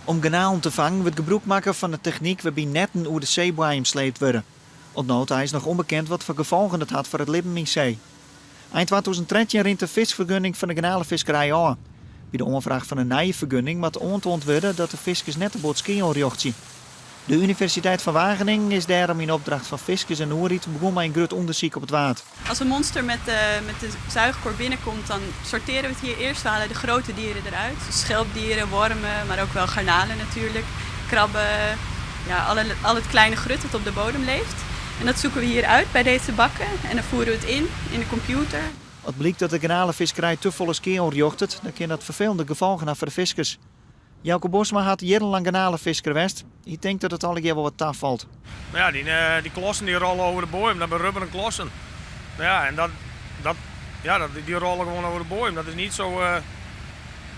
Om garnalen te fangen wurdt gebrûk makke fan de technyk wêrby't netten oer de seeboaiem sleept wurde. Oant no ta is noch ûnbekend watfoar gefolgen dat hat foar it libben yn see. Ein 2013 rint de fiskfergunning fan de garnalefiskerij ôf. By de oanfraach fan in nije fergunning moat oantoand wurde dat de fiskers net te bot skea oanrjochtsje. De Universiteit fan Wageningen is dêrom yn opdracht fan fiskers en oerheid begûn mei in grut ûndersyk op it Waad. Als een monster met de zuigkor binnenkomt, dan sorteren we het hier eerst. We halen de grote dieren eruit. Dus schelpdieren, wormen, maar ook wel garnalen natuurlijk. Krabben, ja, al het kleine grut dat op de bodem leeft. En dat zoeken we hier uit bij deze bakken. En dan voeren we het in de computer. As blykt dat de garnalefiskerij te folle skea oanrjochtet, dan kin dat ferfelende gefolgen ha foar de fiskers. Jouke Bosma hat jierrenlang garnalefisker west. Hy tinkt dat it allegear wol wat tafalt. Nou ja, die klossen die rollen over de boaiem, dat binne rubberen klossen. Nou ja, en dat, ja, die rollen gewoon over de boaiem. Dat is niet zo.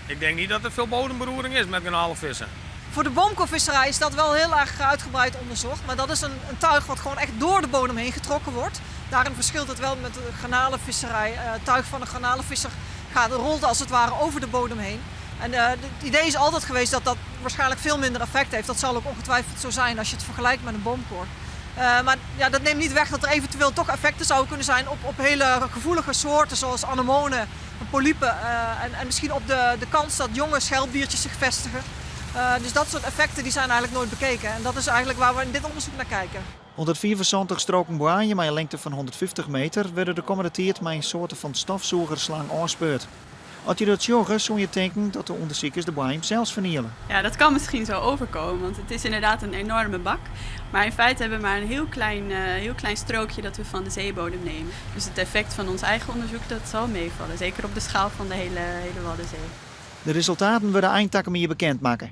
Ik denk niet dat er veel bodemberoering is met garnalenvissen. Voor de boomkorvisserij is dat wel heel erg uitgebreid onderzocht. Maar dat is een tuig wat gewoon echt door de bodem heen getrokken wordt. Daarin verschilt het wel met de garnalenvisserij. Het tuig van een garnalenvisser rolt als het ware over de bodem heen. En het idee is altijd geweest dat dat waarschijnlijk veel minder effect heeft. Dat zal ook ongetwijfeld zo zijn als je het vergelijkt met een boomkor. Maar ja, dat neemt niet weg dat er eventueel toch effecten zouden kunnen zijn op hele gevoelige soorten zoals anemonen, polypen en misschien op de kans dat jonge schelpdiertjes zich vestigen. Dus dat soort effecten die zijn eigenlijk nooit bekeken en dat is eigenlijk waar we in dit onderzoek naar kijken. 174 stroken boaiem mei in lingte fan 150 meter wurde de kommende tiid mei in soarte fan stofsûgerslang ôfspeurd. As je dat sjogge, soene je tinke dat de ûndersikers de boaiem sels ferniele. Ja, dat kan misschien zo overkomen, want het is inderdaad een enorme bak. Maar in feite hebben we maar een heel klein strookje dat we van de zeebodem nemen. Dus het effect van ons eigen onderzoek, dat zal meevallen. Zeker op de schaal van de hele Waddenzee. De resultaten wurde ein takom jier bekend makke.